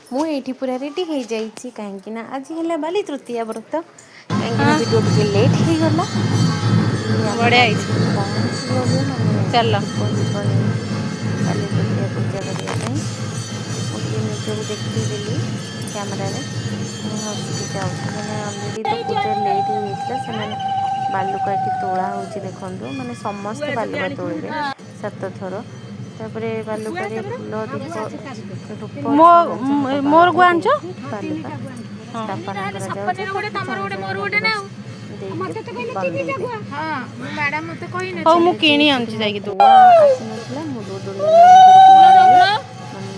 ମୁଁ ଏଇଠି ପୁରା ରେଡ଼ି ହେଇଯାଇଛି, କାହିଁକି ନା ଆଜି ହେଲା ବାଲି ତୃତୀୟା ବ୍ରତ। କାହିଁକି ନା ଭିଡ଼ିଓ ଟିକେ ଲେଟ୍ ହେଇଗଲା। ଆମେ ବଢିଆ ହେଇଛି। ପହଞ୍ଚିଗଲୁ ମାନେ ଚାଲ। ଦୀପ ଦୀପ ନେଇ ବାଲି ତୃତୀୟା ପୂଜା କରିବା ପାଇଁ। ମୁଁ ଟିକେ ନିଜକୁ ଦେଖେଇଦେଲି କ୍ୟାମେରାରେ। ମୁଁ ହସିକି ଯାଉଛି, ମାନେ ଅଲରେଡ଼ି ତ ପୂଜା ଲେଟ୍ ହେଇଯାଇଥିଲା। ସେମାନେ ବାଲୁକା ଏଠି ତୋଳା ହେଉଛି ଦେଖନ୍ତୁ, ମାନେ ସମସ୍ତେ ବାଲୁକା ତୋଳିବେ ସାତ ଥର। ତାପରେ ବାଲୁକାରେ ଫୁଲ, ଦୀପ, ଧୂପ, ମୋ ଝୁଣା ଯାହା ଦେବା ମୋର କଥା ଗୁଆ ଆଣିଛ? ଦେଇକି ବାଲୁକା ସ୍ଥାପନା କରାଯାଉଛି। ତାପରେ ଜଣେ ଜଣେ ବାଲୁକା ଦେଇକି ବନ୍ଦେଇବେ। ହଉ, ମୁଁ ଚାଲିଛି କିଣି ଏପଟେ। ଆଣୁଛି ମୋ ଯାଇକି ତୁ। ଗୁଆ ଆସିନଥିଲା, ମୁଁ ଦୌଡ଼ି ଦୌଡ଼ି ନିଜର ଗୁଆ ଆଣିଲି, ମାନେ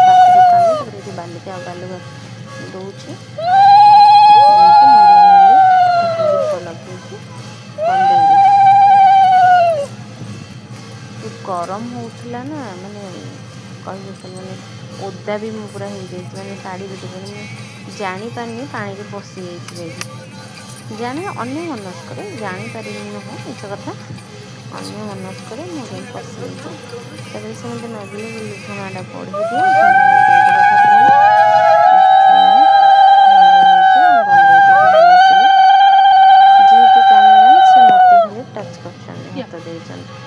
ପାଖ ଦୋକାନରେ। ତାପରେ ଏଠି ବାଲିକା ବାଲୁକା ଦେଉଛି, ଦେଇକି ମୁଣ୍ଡିଆ ମାରିଲି, ତାପରେ ଦୀପ ଲଗେଇକି ବନ୍ଦେଇଲି। ଯୋଉ ଗରମ ହେଉଥିଲା ନା, ମାନେ କହିବାକୁ ମାନେ ଓଦା ବି ମୁଁ ପୁରା ହେଇଯାଇଛି, ମାନେ ଶାଢ଼ୀ ବି ମାନେ ମୁଁ ଜାଣିପାରିନି ପାଣିରେ ପଶିଯାଇଛି ଯାଇକି। ଜାଣି ଅନ୍ୟ ମନସ୍କରେ, ଜାଣିପାରିନି ନୁହଁ, ମିଛ କଥା, ଅନ୍ୟ ମନସ୍କରେ ମୁଁ ଯାଇ ପଶିଯାଇଛି। ତାପରେ ସେ ମୋତେ ମାଗିଲେ ବୋଲି ଝୁଣାଟା ପଢ଼ି ଦିଅ, ଝୁଣାଟା ଦେଇଦେବା ଠାକୁରଙ୍କୁ। ଏଠି ଝୁଣା ବନ୍ଦା ହେଉଛି, ମୁଁ ବନ୍ଦଉଛି ସବୁ ମିଶିକି। ଯେହେତୁ କ୍ୟାମେରାମ୍ୟାନ୍ ସେ ମୋତେ ହେଲେ ଟଚ୍ କରିଛନ୍ତି, ହାତ ଦେଇଛନ୍ତି।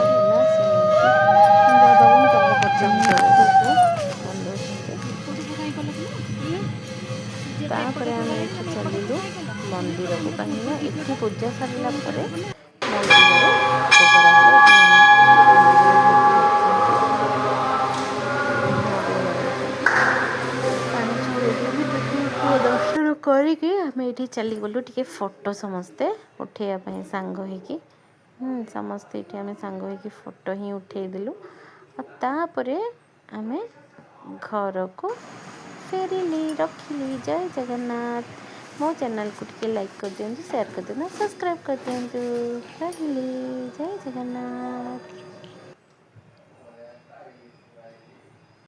ହେଲା ସେ ନେଇକି ଦବ, ମୁଁ ତମର ଜଗଦଳକୁ ବନ୍ଦଉଛନ୍ତି। ତାପରେ ଆମେ ଏଠି ଚାଲିଲୁ ମନ୍ଦିରକୁ, କାହିଁକି ନା ଏଠି ପୂଜା ସାରିଲା ପରେ ମନ୍ଦିରରେ ଭୋଗ କରାହେବ। ଏଠି ନନା ମନ୍ଦିରରେ ଭୋଗ କରୁଛନ୍ତି, ନଡ଼ିଆ ବାଡ଼ଉଛନ୍ତି। ପାଣି ଛଡ଼େଇକି ଠାକୁରଙ୍କୁ ଦର୍ଶନ କରିକି ଆମେ ଏଇଠି ଚାଲିଗଲୁ ଟିକେ ଫଟୋ ସମସ୍ତେ ଉଠେଇବା ପାଇଁ ସାଙ୍ଗ ହେଇକି। ସମସ୍ତେ ଏଇଠି ଆମେ ସାଙ୍ଗ ହେଇକି ଫଟୋ ହିଁ ଉଠେଇଦେଲୁ ଆଉ ତାପରେ ଆମେ ଘରକୁ ଫେରିଲି। ରଖିଲି, ଜୟ ଜଗନ୍ନାଥ। ମୋ ଚ୍ୟାନେଲକୁ ଟିକେ ଲାଇକ୍ କରିଦିଅନ୍ତୁ, ସେୟାର କରିଦିଅନ୍ତୁ, ସବସ୍କ୍ରାଇବ୍ କରିଦିଅନ୍ତୁ। ରହିଲି, ଜୟ ଜଗନ୍ନାଥ।